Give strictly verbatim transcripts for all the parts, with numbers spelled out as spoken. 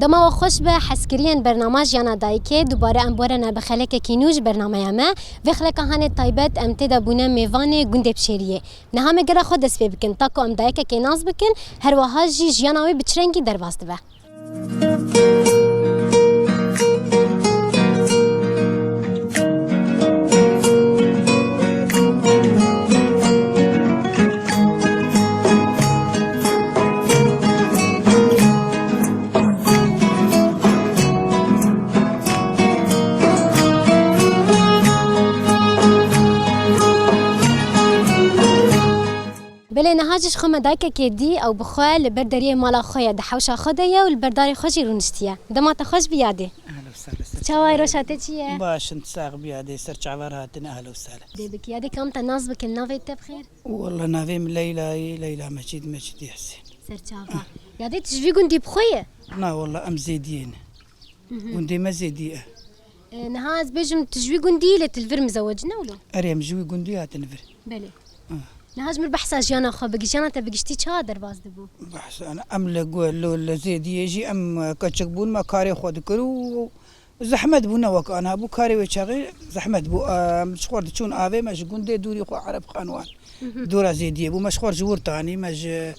Dema we xweş be, hezkiriyên bernama Jiyana Dayikê, dubare em borene bi xelekekî nû ji bernameya me. Vê xeleka hanê taybet em tê de bûne mêvanê gundê Pişêriyê. Niha me gera xwe dest pê bikin, ta ku em dayikekê nas bikin, her wiha jî jiyana wê bi çi rengî derbas dibe. Belê, niha jî ji xwe me dayikekê dî, ew bi xwe li ber deriyê mala xwe ye, di hewşa xwe de ye û li ber darê xwe jî rûniştiye. Dema te xweş bi Yadê. Ehlo sahlo, ser Çawa ye, çawa roşa te çi ye? Baş in, sax bi Yadê, ser çava re hatin, ehlo sahlo. Dê bikî, Yadê, kam te nas bikin, navê te bi xêr? Walla navê min Leyla ye, Leyla Mecîd, Mecîdê Hesên. Ser çava. Yadê, tu ji vî gundî bi xwe ye? Na walla, em Zêdiyê ne. Mhm. Gundê me Zêdiyê ye. E, niha ez bêjim, tu ji wî gundî yî, lê tu li vir mizewecîne wilo? Erê, em ji wî gundî hatin vir. Belê. Ah. Niha ji min behsa jiyana xwe bigî, jiyana te bi giştî çawa derbas dibû? Behsa, em li gu-, li, li Zêdiyê jî em, e, keçik bûn, me karê xwe dikir û zehmet bû, ne wek ana bû. Karê wê çaxê zehmet bû. Em ji xwe diçûn avê, me ji gundê dûrî xwe Erebxan wan. Mhm. Dora Zêdiyê bû. Me ji xwe ji wir tanî, me ji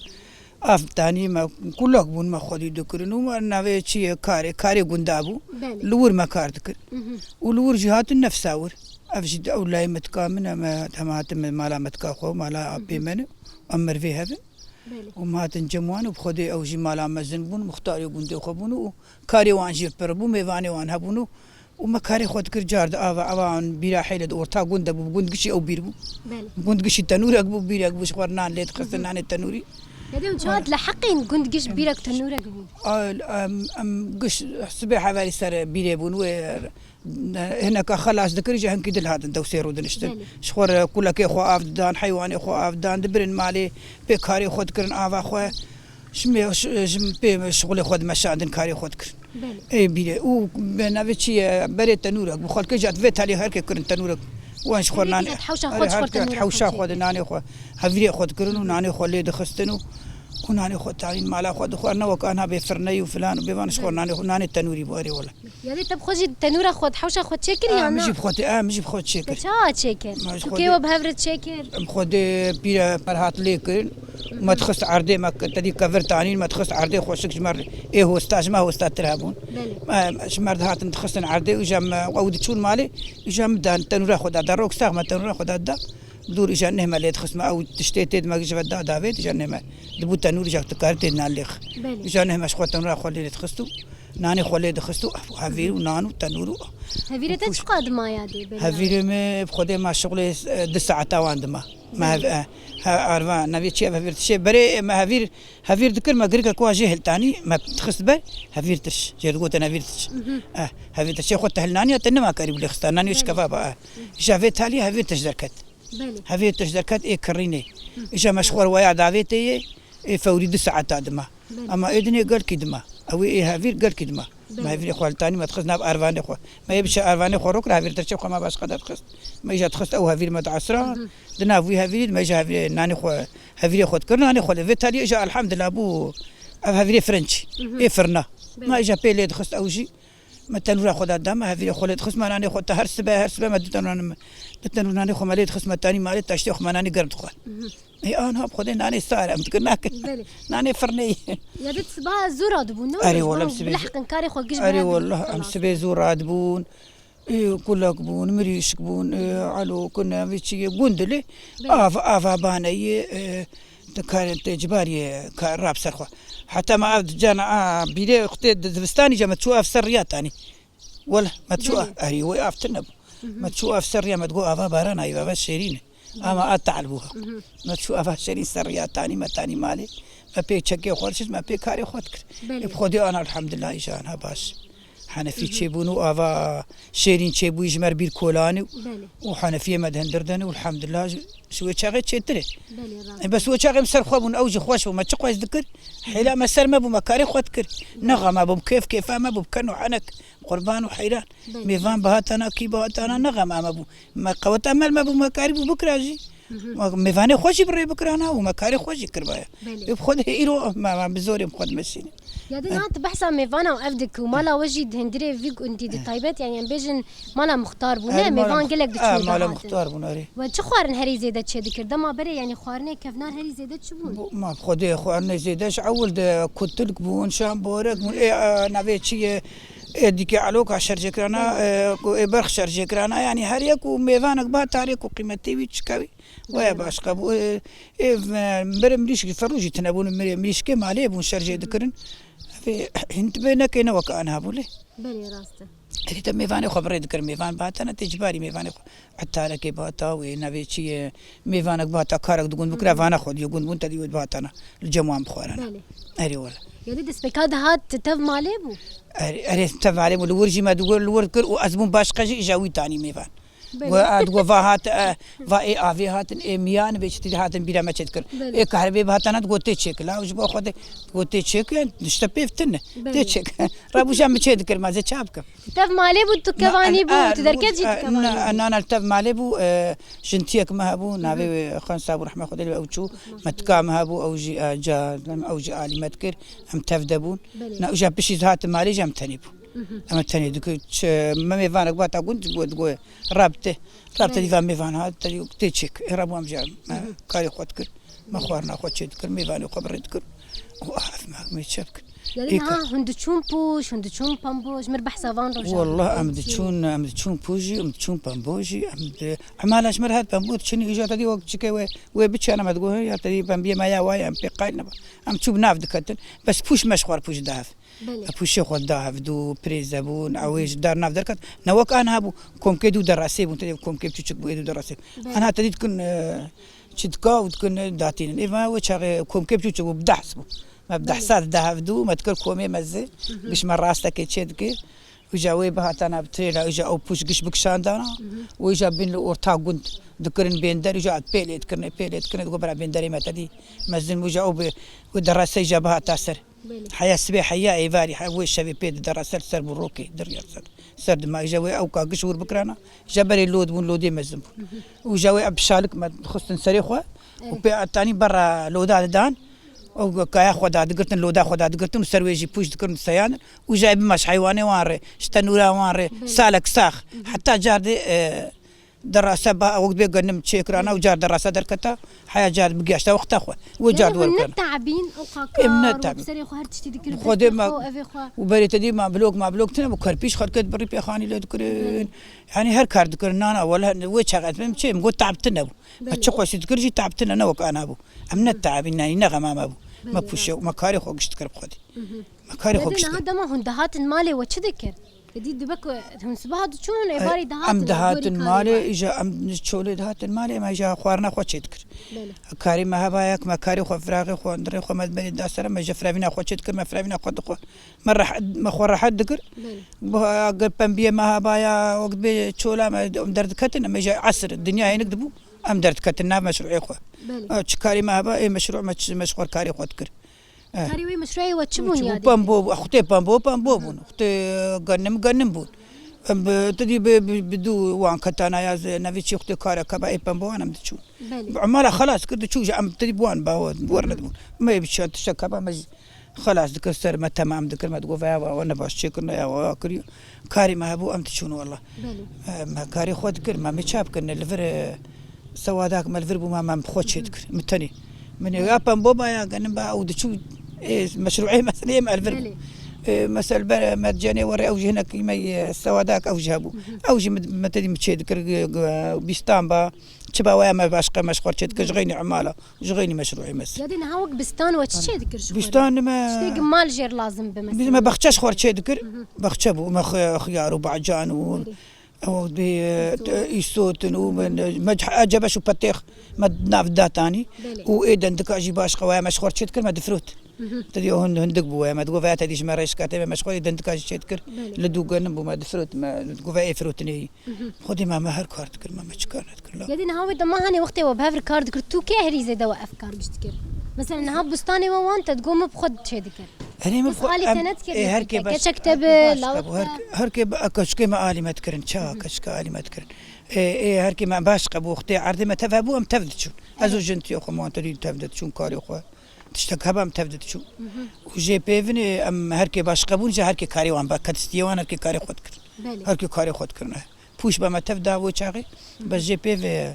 av tanî, me kulak bûn, me xwedî dikirin û me navê çi ye, karê, karê gunda bû. Belê. Li wir me kar dikir. Mhm. Û li wir jî hatin nefsa wir. Ev jî ew layê mitka min e, me, em hatin mala mitka xwe, mala apê, mhm, me ne. Em merivê hev in. Belê. Û em hatin cem wan û bi Xwedê ew jî mala mezin bûn, muxtarê gundê xwe bûn û karê wan jî pir bû, mêvanê wan hebûn û, û me karê xwe dikir car di ava, ava wan bîra hêle di orta gund de bû, gund gişî ew bîr bû. Belê. Gund gişî tenûrek bû, bîrek bû, ji xwe nan lê dixistin, mhm, nanê tenûrî. Yadê, hûn çawa dilheqîn gund giş bîrek tenûrek bû? A, em, em giş sibê hevalî ser bîrê bûn, wê hineka xelas dikir, ji hinkî dil hatin dew sê rû diniştin. Belê. Ji xwe re kulekê xwe av didan, heywanê xwe av didan, dibirin malê, pê karê xwe dikirin, ava xwe. Ji me, ji, ji pê şixulê xwe dimeşandin, karê xwe dikirin. Belê. Ê bîrê. Û be navê çi ye, berê tenûrek bû. Xelkê jî vê talî her kê kirin tenûrek. Wan ji xwe nanê. Hewşa xwe, hewşa xwe de nanê xwe, hevîrê xwe dikirin û nanê xwe lê dixistin û, û nanê xwe tanîn mala xwe dixwar. Ne wek ana bê firneyî û filan û bê van ji xwe nanê xwe, nanê tenûrî bû, erê wele. Yanî te bi xwe jî tenûra xwe, hewşa xwe çêkir ya na? Min jî bi xwe tê, a, min jî bi xwe çêkir. Te çawa çêkir? Tu kê we bi hev re çêkir? Em xwe dê pîre me re hat lê kirin. Me dixist erdê, me te dî kevir tanîn, me dixist erdê xweşik ji me re. Ê hosta ji me hosta tir hebûn. Belê. Me, ji me re dihatin dixistin erdê, îja me, ew diçûn malê, îja min dan tenûra xwe da, da rok sax me tenûra xwe da da. Dûr îja neh me lê dixist, me ew tiştê tê di me ji ve da davêt, îja neh me dibû tenûr, îja tu karî tê nan lêx. Belê. Îja neh me ji xwe tenûra xwe lê dixist û nanê xwe lê dixist û hevîr û nan û tenûr û. Hevîrê te çiqa dima ya dê, belê? Hevîrê me bi Xwedê ma şixulê, e, du saeta wan dima. Me hev-, e, he, arva, navê çi ye, hevîr tişê. Berê, e, me hevîr, hevîr dikir, me girika ku jê hiltanî, me dixist ber, hevîr tiş. Jê digotin hevîr tiş. Mhm. E, hevîr tiş. Çê xwe te hilnaniya, te nema karî bilê xista. Nanî, belê, şikeva ba, e. Îja vê talî hevîr tiş derket. Belê. Hevîr tiş derket, ê kirînê. Hı. Îja me ji xwe re waya davêtê yê, ê fewrî du saeta dima. Belê. Ama ê dinê gelkî dima. Ew ê, ê hevîr gelkî dima. Belê. Me hevîrê xwe li tanî me dixist nav ervanê xwe. Me yê biçe ervanê xwe rokir, hevîr derçe xwe me başqa de dixist. Me îja dixist ew hevîr me diasira. Hı hı. Di nav wî hevîrî de me îja hevîrê nanê xwe, hevîrê xwe dikir nanê xwe lê. Vê talî îja elhamdulillah bû ev hevîrê firinç. Hı hı. Ê firna. Belê. Me îja pê lê dixist ew jî. Me tenûra xwe da da me, hevîrê xwe lê dixist, me nanê xwe te her sibe, her sibe me du tenûra, du tenûr nanê xwe me lê dixist, me tanî malê taştê xwe me nanê germ dixwar. Mhm. Ê, anha bi Xwedê nanê sar em dikir nakin. Belê. Nanê firneyî. Ya dê siba zû radibûn, ne? Erê, wala em sibê, bilheqin karê xwe giş erê, wala em sibê zû radibûn. Ê, kulak bûn, mirîşk bûn, ê, alo, kune, vê çiyê gund lê. Belê. Av, ava baneyê, ê, Te karê te cibariyê ka rab ser xwe. Heta me av cana a bîrê xutê di zivistanî ca me çû av ser riya tanî. Wele me çû av, belê, erî wê av tune bû. Mhm. Me çû av ser riya me digo ava baran ayî, ava şêrîn e. Belê. Ama a tal bû ha. Mhm. Me çû ava şêrîn ser riya tanî, me tanî malê. Me pê çekê xwe şişt, me pê karê xwe dikir. Belê. Ê bi Xwedê ana elhamdulillah îjan ha baş. Henefî, mhm, çêbûn û ava şêrîn çêbûyî ji me re bîr kolanî û, belê, û henefiyê me di hindir de ne û elhamdulillah ji, ji wê çaxê çêtir e. Belê, rast. E, bes wê çaxê em ser xwe bûn, ew jî xweş bû, me çi xweş dikir? Hêla me ser me bû, me karê xwe dikir. Ne xema bû, kêf kêfa me bû, bi ken û henek, qurban û heyran. Belê. Mêvan bihatana, kî bihatana, ne xema me bû. Me qeweta mel me bû, me karî bû bikira jî. Hı hı. Me, mêvanê xwe jî bi rê bikirana û me karê xwe jî kiribaya. Belê. Ê bi xwe de îro me, me bi zorê bi xwe dimeşîne. Ya din hat behsa mêvana û ev dike û mala we jî di hundirê vî gundî di taybet, yani em bêjin mala muxtar bû, ne? Mêvan gelek diçûn. Mala muxtar bûn, erê. We çi xwarin herî zêde çê dikir? Dema berê, yani xwarinê kevnar herî zêde çi bûn? Ma bi xwedê xwarinê zêde ji ewil de kutilk bûn, şamborek bûn, ê, e, navê çi ye? Ê dîkê eloka şerjêkirana, e, ku ê berx şerjêkirana, yanî her yek û mêvanek ba tarê ku qîmetê wî çikewî. Waya başqa bû. Ê, ê, mirê mirîşkî ferû jî tine bûn, mirê mirîşkê malê bûn şerjê dikirin. Ê, hîn tibê nekê ne wek an hebû lê. Belê, rast e. Êdî te mêvanê xwe bi rê dikir, mêvan bihatana tê ji barî mêvanê xwe. Etarekê bihata wê, navê çi ye, mêvanek bihata, karek di gund bikira, vana xwe diyo gund bûn, te dî wê dibihatana. Li cem wan bixwarana. Belê. Erê wele. Yanî destpêka dihat tev malê bû? Erê, erê tev malê bû. Li wir jî me digot, li wir dikir û ez bûm başqa jî îja wî tanî mêvan. Belê. Got, a, digot, va hat, e, va ê avê hatin, ê miyan, bê çi tî hatin bîra me çê dikir. Belê. Ê kahribê bihatana digot, tê çêkir. La ji bo xwe de digot, tê çêkir, yani, işte pêv tine. Belê. Tê çêkir. Rabûjan bi çê dikir, ma zê ça bikim? Tev malê bû, tu kevanî bû, tu derket jî tu kevanî bû. Na, na, tev malê bû, e, jintiyek me hebû, navê wê Xan Sabû rehme Xwedê li ew çû. Metika me hebû, ew jî, e, ca, ew jî alî me dikir. Em tev de bûn. Belê. Na, uja pişî hatin malê jî em tenê bûn. Em tenê dikir, çi, me mêvanek bata gund, digo, digo, rabte. Rabte dî va mêvan hat, te dî tê çêk. Ê rabû em jî, me karê xwe dikir. Me xwarina xwe çê dikir, mêvanê xwe bi rê dikir. Û ev me, me çe bikin. Yani niha hûn diçûn pûş, hûn diçûn pembo, ji mir behsa van rojan. Wallah em diçûn, em diçûn pûş jî, em diçûn pembo jî, em di, emala ji mir hat pembo diçûn, îja te dî wek çike wê, wê biçana me digot, ya te dî pembiyê me ya waye, em pê qayl neba. Em çû bi nav diketin, bes pûş me ji xwe pûş dihev. Belê. Pûşê xwe da hevdû, pirêze bûn, ew ê ji dar nav derket. Ne wek an hebû, komkê dû derasê bûn, te dê komkê biçûçik bû, ê dû derasê. Belê. Ana te dî dikin, e, çi dika û dikin, e, datînin. Ê me wê çaxê komkê biçûçik bû, bi dehs bû. Me bi dehsa dide hevdû, me dikir komê mezin, giş me rastekê çê dikir. Uca wê bihatana bi trêna, uca ew pûş giş bikişandana. Û uca bin li orta gund dikirin bênder, uca pêlê dikirin, pêlê dikirin, digo bera bênderê me te dî mezin, uca ew bi, wê derasê uca bihata ser. Belê. Heya sibê heya êvarî, he, wê şevê pê dide ra ser, ser bû rokê, dirya ser. Ser dima, îja wê ewka giş wir bikirana, îja berê lod bûn, lodê mezin bûn. Û îja wê ev şalik me dixistin serê xwe û pê etanî berra loda didan. Ew kaya xwe da digirtin, loda xwe da digirtin û ser wê jî pûç dikirin, seyandin. Û îja ev bimaş heywanê wan rê, ji tenûra wan rê, salek sax. Heta cardê, e, Derasa ba, wek bê genim çêkirana û car derasa derketa, heya car bigihişta wexta xwe. Wê car di wer kirana. Em ne tabîn, o kakar, em ne tabîn. Serê xwe her tiştî dikirin, xwe dê ma, evê xwe. Û berê te dî ma blok, ma blok tine bû, kerpîş xelkê di birî pêxanî lê dikirin. Yani her kar dikirin, nana, wele wê çax ez bim çê, em got tab tine bû. Me çi xweşî dikir jî tab tine, ne wek ana bû. Em ne tabîn, ne, ne xema me bû. Me pûşe, me karê xwe giş dikir bi xwedî. Me karê xwe giş dikir. Niha dema hûn dihatin malê we çi dikir? Êdî dibe ku hûn sibeha diçûn, êvarî dihatin, em dihatin malê, îja em çolê dihatin malê, me îja xwarina xwe çê dikir. Belê. Karê me heba yek, me karê xwe, firaxê xwe, hundirê xwe, me berê da sere, me ji firavîna xwe çê dikir, me firavîna xwe dixwe. Me rehet, me xwe rehet dikir. Belê. Eger pembiyê me heba ya, wek dibê çola me, em derdiketin, me ji esir, dinya hênik dibû, em derdiketin nav meşruê xwe. Belê. Çi karê me heba, ê meşru me çi, me ji xwe karê xwe dikir. Eh. Karê wê meşrûyê we çi bûn ya dî? Pembo, xutê pembo, pembo bûn. Xutê genim, genim bûn. Em bi, tu dî bi, bi, bi dû wan ketana ya ze-, nevê çî xutê kare keba ê pembo wan em diçûn. Belê. Bi emala xelas kir diçû ji em tu dî bi wan bawer, wer nedibûn. Me bi çi tiştek keba me jî xelas dikir ser me temam dikir me digot veya wa, wa ne baş çêkirine ya wa kiriyo. Karê me hebû em diçûn wela. Belê. Eh, me karê xwe dikir, me, me çap kirine li vir, eh, Sewadak me li vir bû, me, me bi xwe çê dikir. Min tenê. Min ê ya pembo ba ya genim ba ew diçû, ê, meşrûê meselê me li vir bû. Belê. Ê, mesel ber me cenê were ew jî hinek me, ê, sewadak ew jî hebû. Ew jî min, me tedî min çê dikir, g-, g-, bîstan ba, çi ba waya me başqa meşxwar çê dikir, ji xeynî emala, ji xeynî meşrûê mes. Ya dê niha wek bistan we çi çê dikir ji xwe re? Bistan me. Tiştê mal jêr lazim bi mesela. Biz me baxçe ji xwe çê dikir. Baxçe bû, me xi-, xiyar û bacan û Ew dê, e, îsotin û min, e, me c-, e, cebeş û petêx me di nav datanî. Belê. Û ê dendika jî baş qewaya me ji xwe çê dikir, me difirot. Te dî hund-, hundik bû waya me digot, veya te dî ji me rêşka tê me, me ji xwe dendika jî çê dikir. Belê. Li dû genim bû me difirot, me digot, ve ê firotinê yî. Xwedê me, me her kar dikir, me, me çi kar nedikir la. Ya dî niha wê dema hanê wextê we bi hev re kar dikir, tu kê herî zêde we ev kar giş dikir? Mesela niha bustanê we wan te digot, me bi xwe çê dikir. Erê, min xwe, alî em, te ne dikir, ê, her kê baş, keçek te bi, lawik te. Her, her kê bi, keçikê me alî me dikirin, ça keçika alî me dikirin. Ê, ê, herkê me baş qebû, wextê erdê me tev hebû, em tev diçûn. Ez û Evet. jin tiyê xwe, me wan tedî tev diçûn, karê xwe. Tiştek hebe em tev diçûn. Hı hı. Û jê pêvin ê, em herkê baş qebûn, ji herkê karê wan ba, kedistiyê wan herkê karê xwe dikirin. Belê. Herkê karê xwe dikirin. Pûş be me tev da wê çaxê, Hı hı. bes jê pêv ê,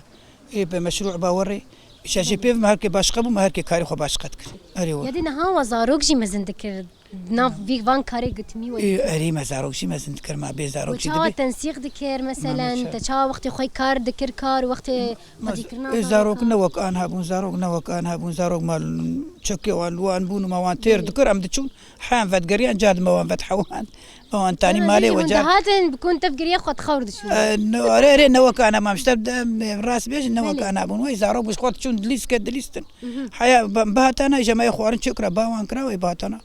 ê be meşrû bawerê. Îşa jê Belê. pêv me herkê baş qebû, me herkê karê xwe baş qet kir. Erê we. Ya dê niha wa zarok jî mezin dikir. Nav vî van karê gotmî we Ê, dikir. Erê me zarok jî mezin dikir, me bê zarok We jî çawa dibê. tensîq dikir, meselen, Me çawa te çawa wextê xwe kar dikir, kar, wextê xwedîkirina Ê, zarok zarokan? ne wek an hebûn, zarok ne wek an hebûn, zarok me çekê wan, wan bûn û me wan têr Belê. dikir, em diçûn, heyan vedgeriyan, ca di me wan vedhewand, me wan tanî Dema malê vê jî we hûn ca. dihatin, bi kun tev giriye xwe dixewr dişûn. E, ne, erê, erê, ne wek an hebûn, işte, de, em, rast bêjin, ne wek Belê. an hebûn. Wey zarok bi xwe diçûn, dilîske dilîstin. Mhm. Heya, bi-, bihatana, îja me yê xwarin çêkira, ba wan kira, wey bihatana.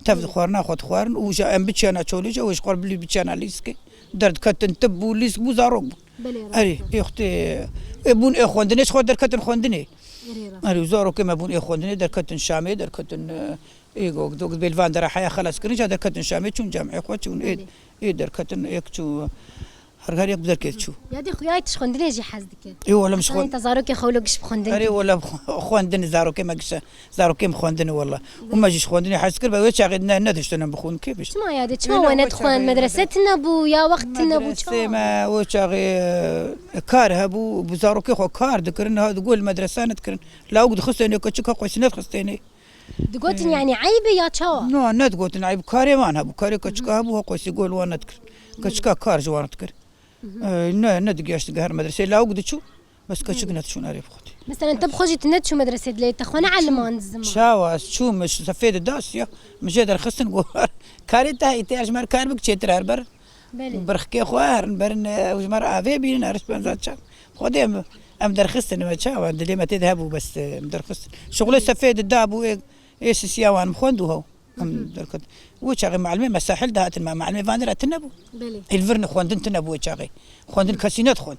Tev Belê. dixwarina xwe dixwarin û ji em biçiyana çolî jî, ew ji xwe bilî biçiyana lîskê. Derdiketin tib bû, lîsk bû, zarok bû. Belê, rast Erê, e. ê xwedê, ê bûn ê xwendinê, ji xwe derketin xwendinê. Erê, rast. Erê, zarokê me bûn ê xwendinê, derketin Şamê, derketin, e, ê gog, dog, bêlvan dera heya xelas kirin, ja derketin Şamê, çûn camê xwe, çûn ê, Belê. ê derketin, ê çû, her, her yek bi derkê çû. Ya dê xuya tu ji xwendinê jî hez dike. Ê wele min ji Heta xwend- te zarokê xwe wilo giş bi xwendin Erê kir. wele xwendin zarokê me giş e. Zarokê min xwendin wele. Û me jî ji xwendinê hez kir, be wê çaxê ne, nediştin em bixwin kê bişt. Çima ya dê, çima Wele we wê nedixwend? çaxê Medrese nediştin. tune bû ya wext tune bû, Medresê çawa? me wê çaxê, e, kar hebû, bi zarokê xwe kar dikirin, ha, digol medrese nedikirin. Lawik dixistêne, keçik ha xwesî nedixistêne. Digotin Ee. yani eyb e ya çawa? No, nedigotin eyb, karê wan hebû, karê keçika hebû, ha xwesî gol wan nedikir. Keçika kar ji wan dikir. Ee, ne, nedigeştin her medresê, lawik diçû, bes keçik nediçûn erê bi xwedî. Mesela te bi xwe jî tu neçû medresê dilê, te xwe ne eliman dizima. Çawa ez çûm, ji sefê de das ya, min jê derxistin, got, karê te heyî, te ji me re kar bik çêtir her ber. Belê. Birxikê xwe herin berin, e, ew ji me re avê bînin, her ji penza çav. Xwedê em, em derxistin, me çawa, dilê me tê de hebû, bes, e, em derxistin. Şixulê Belê. sefê de dabû, ê, ê sisiya wan xwend û hew. Em Hı hı. derket. Wê çaxê mealimê me sahil dihatin, me mealimê van dera tune bû. Belê. Êlvirni xwendin tune bû wê çaxê. Xwendin Hı. kesî nedixwend.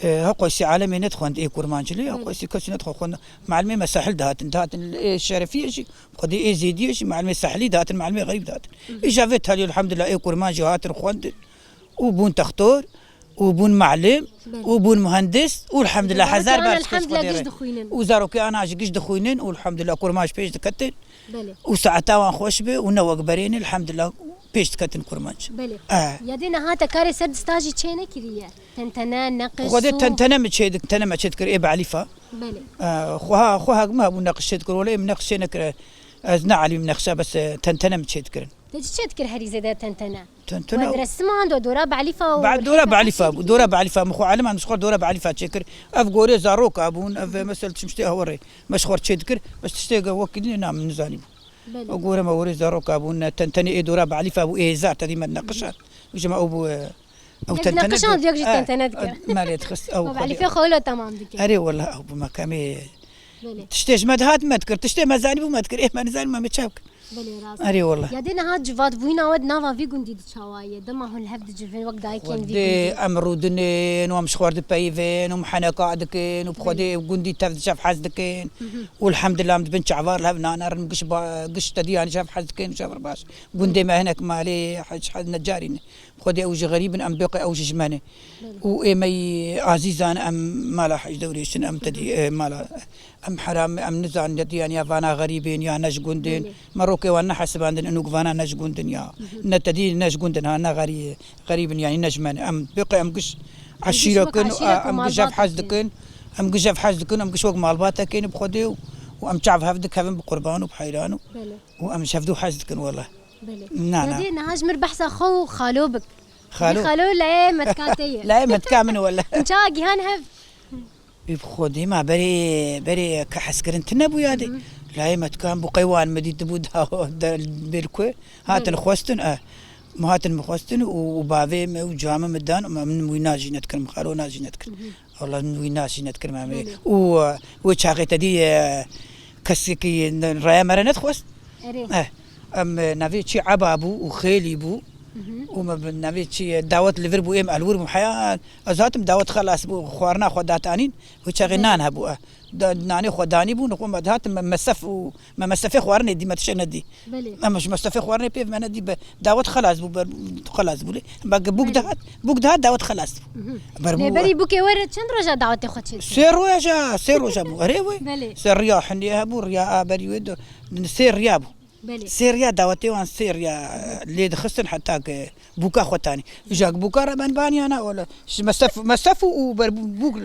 E, ha qosî alemê nedixwend ê kurmancilî, ha Belê. qosî kesî nedixwend. Xwend-, mealimê me sahil dihatin, dihatin ê şerefiyê jî. Xwedê ê zêdiyê jî mealimê sahilî dihatin, mealimê xerîb dihatin. Hı hı. Îja vê talî elhamdulillah ê kurmancî hatin xwendin û bûn textor û bûn mealim Belê. û bûn muhendis û elhamdulillah Zarokê hezar an bar şikir elhamdulillah Xwedê giş re. dixwînin. Û zarokê an ha jî giş dixwînin û elhamdulillah kurmanc pêş diketin Belê. û saeta wan xweş be û ne wek berê ne elhamdulillah pêş diketin kurmanc. Belê. Eh. Ya dê niha te karê ser dista jî çê nekiriye? Tentene, neqiş, Xwedê sû. tentene mi çê dik-, tene me çê dikir ê bi Elîfa. Belê. Eh, xweha, xweha me hebû neqiş çê dikir. Wele ê min neqiş çê nekire. Ez ne alîm neqşa bes, eh, tentene mi çê dikirin. Te çi çê dikir herî zêde tentene? Tentene We dersiman do dora bi Elîfa û Ba-, dora bi Elîfa bû, dora bi Elîfa. Min xwe aliman ji xwe dora bi Elîfa çêkir. Ev gorê zaroka bûn, ev, mesela çim ştê hewerê. Me ji xwe çê dikir, bes tiştê ge wekî dinê nam nizanî bû. Belê. O gore me gorê zaroka bûn, tentenê ê dora bi Elîfa bû, ê hêzar te dî me neqişan. Ji me ew bû, e, ew Yek tentene neqişan, dikir. yek jî E, tentene dikir. e, me lê dixist, ew Me bi xwedê. Elîfê xwe wilo temam dikir. Erê wela, ew bi mekamê Belê. Tiştê ji me dihat me dikir, tiştê me zanîbû me dikir, ê me nizanî me, me çav kir. Belê, rast. Erê wela. Ya dê niha civatbûyîna we di nava vî gundî di çawa ye? Dema hûn li hev dicivin wek dayikên vî Xwedê gundî. em rûdinên û em ji xwe dipeyivin û muheneka dikin û bi Xwedê Belê. gundî tev di şev hez dikin. Hı hı. Û elhamdulillah em dibin çavar li hev nanerin, giş ba-, giş te diyan ji hev hez dikin, ji hev baş. Gundê me hinek malê hec hez necarî ne. Xwedê ew jî xerîb in, em bêqe ew jî ji me ne. Belê. Û ê me yî azîzan em mala hej dewrêşin, em tedî, e, mala, em heram, em nizanin ya, ya vana xerîbên ya ne ji gundên. Belê. Me rokê wan nehesibandin, inûk vana ne ji gundin ya. Hı hı. Ne tedî ne ji gundin ha, ne xerî-, xerîbin yanî ne ji me ne. Em bêqe em giş Em giş eşîrekin, wek eşîret û em giş ev malbat hez dikin. dikin. Em giş ev hez dikin, em giş wek malbatekên bi Xwedê û, û em çav hev dikevin bi qurban û bi heyran û, Belê. û em ji hevdû hez dikin wela. Belê. Na, Ya na. dê niha ji mir behsa xwe û xalo bik. Xalo. Xalo layê metka te ye. Layê metka min wele. Hûn çawa gihan hev? Ê bi Xwedê ma berê, berê ke hezkirin tune bû ya dê. Hı hı. Layê metka min bû qey wan min dît bû da, da, ber ku. Hatin Belê. xwestin, e. Min hatin min xwestin û, û bavê min û camê min dan, min wî nas jî nedikirim, xalo nas jî nedikirim. Hı hı. Wela min wî nas jî nedikirim em ê. Belê. Û, e, wê çaxê te dî, e, kesekî raya me re nedixwest. Erê. Eh, em, e, navê çi Eba bû û Xêlî bû. Û me bi nevê çi ye, dawet li vir bû, êm el wir bûm. Heya ez hatim, dawet xelas bû, xwarina xwe datanîn. Wê çaxê nan hebû. E, da-, nanê xwe danî bûn, xwe me dihatin, me mesef û me mesefê xwarinê dî, me tiştek nedî. Belê. Em ji mesefê xwarinê pê me nedî, be dawet xelas bû, ber xelas bû lê. Belkî bûk Belê. dihat, bûk dihat dawet xelas bû. Mhm. Ber bû Lê berî bûkê were çend roja dawetê xwe çêdikir? Sê roja, sê roja bû. Erê wê. Belê. Sê riya hinê hebû, riya a berî wê do, sê riya bû. Belê. Sê riya dawetê wan sê riya lê dixistin heta ke bûka xwe tanî. Îja ki bûka re ben baniyana, wele ji mesef, mesef û, û berbû-, bûk,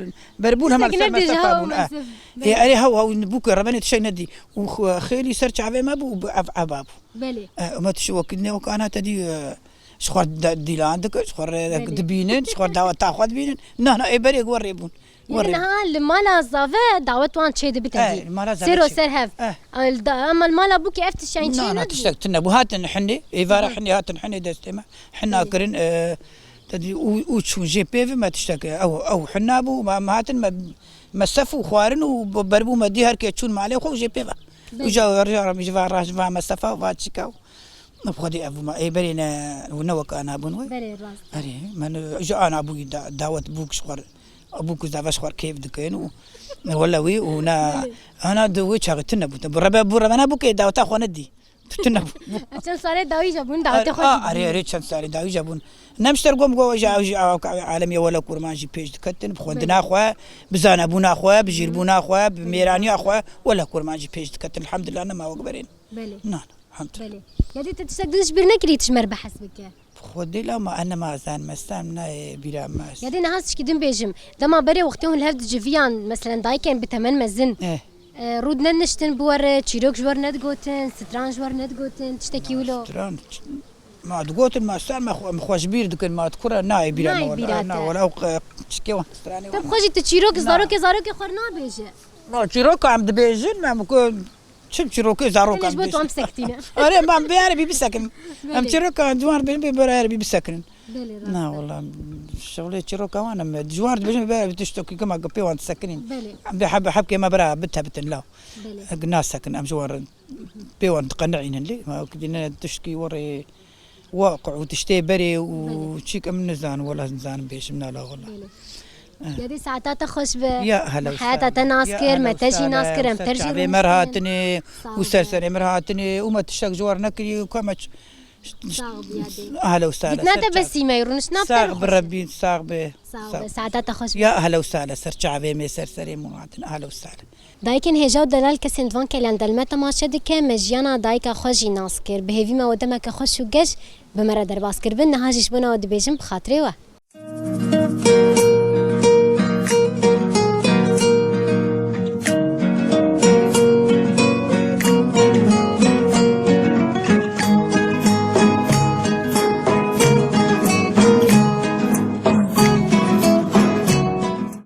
berbûn hema li ser Tiştek nedî, mesefa ha, bûn. E. mesef. Ê, Belê. erê hew, hew bûk re benê tiştek nedî. Û xwe-, xêlî ser çavê me bû û bi ev eba bû. Belê. E, me tişt wekî ne wek ana te dî, e, ji xwe de-, dîlan dikir, ji xwe re Belê. dibînin, ji xwe daweta xwe dibînin. Na, na, ê berê werê bûn. Yê Werê. niha li mala zave dawet wan çê dibi te Eh, dî. li mala zave Sêro çê. ser hev. Eh. Al da-, ama li mala bûkê ev tiştên çê Na, na, nedibû. tiştek tune bû. Hatin hinê, êvara Aha. hinê hatin hinê destê me. Hina Belê. kirin, e, te dî û, û çûn jê pê ve me tiştek, e, ew, ew hina bû, me, me hatin me, me sef û xwarin û b-, berbû me dî her kê çûn malê xwe û jê pê ve. Belê. Uca rija ji va raj, va mesefa, va çika. Bi xwedî ev bûma, ê berê ne, ne wek ana bûn wê. Belê, rast. Erê, min ji ana bûyî da-, dawet bûk ji xwe, bûk û zave ji xwe kêf dikin û wele wî û ne, Belê. ana di wê çaxê tune bû. Bi rebe, bû rebe ne bûkê daweta xwe nedî. Tu tune bû. Çend salê dawî jî bûn, dawetê xwe A, jî erê, dî. erê, çend salê dawî jî bûn. Nem ji ter gom go, ji ew jî ew, ew alemê wele kurman jî pêş diketin, bi xwendina Belê. xwe, bi zanebûna xwe, bi jîrbûna xwe, bi mêraniya xwe, wele kurman jî pêş diketin. Elhamdulillah, nema wek berên. Belê. Na, na. Hemd. Belê. Ya dê te tiştek din ji bîr nekirî, tu ji me re behs bike? Xwedê la ma ene ma zan me, sen nayê bîra me. Ya dê niha tişkî din bêjim. Dema berê wextê hûn li hev diciviyan, meselen dayikên bi temen mezin, Eh. e, rûd neniştin bi we re, çîrok ji we re nedigotin, stran ji we re nedigotin, tiştekî wilo? Stran, ç-, ma digotin, ma ser me xwe, em xwe ji bîr dikin, ma di kura nayê bîra me Nayê wela. bîra Na, te. wela ew qe-, çikê wan stranê Te wan. bi xwe jî tu çîrok, Na. zarokê, zarokê xwe re nabêje. Ma çîroka em dibêjin, me ku Çi çîrokê zarokan Belê, ji bo tu dibêjin. em sektîne. Erê, em bê erebî bisekin. Em Belê. çîroka ciwan dibêjin, bê bera erebî bisekin. Belê, rast Na, e. wela, şewlê çîroka wan em ciwan dibêjin, bê erebî tiştokî kima ku pê wan disekinîn. Belê. Em bê heb-, hebkê me bira bitebitin law. Belê. Eg nasekin, em ji wan re pê wan diqenicînin lê. Ma wekî dîne tiştkî werê waqi û tiştê berê û Belê. çîk em nizanin, wela nizanim bêjim na la wela. Belê. Eh. Ya dê saeta te xweş be. Ya hela Me û heyata sahla. te nas Ya kir, hela me û te jî sahla. nas kir, em Ser te jî çavê me rûniştin. hatine Sağ û ol. ser serê me hatine û me tiştek ji war nekirî û ka me ç-, Sağ ol ya dê. Hela û sahla. Gitna Ser te çav-, besîme, rûniştina te sax bi xweş be. Rebbî, sax be. Sağ ol. Sax be. Saeta te xweş be. Ya hela û sahla. Ser çavê me, ser serê me hatine. Hela û sahla. Dayikên hêja û delal kesên di van keleyan de li me temaşe dike, me jiyana dayika xwe jî nas kir. Bi hêvî me we demeke xweş û geş bi me re derbas kiribin. Niha jî ji bona we dibêjim bi xatirê we.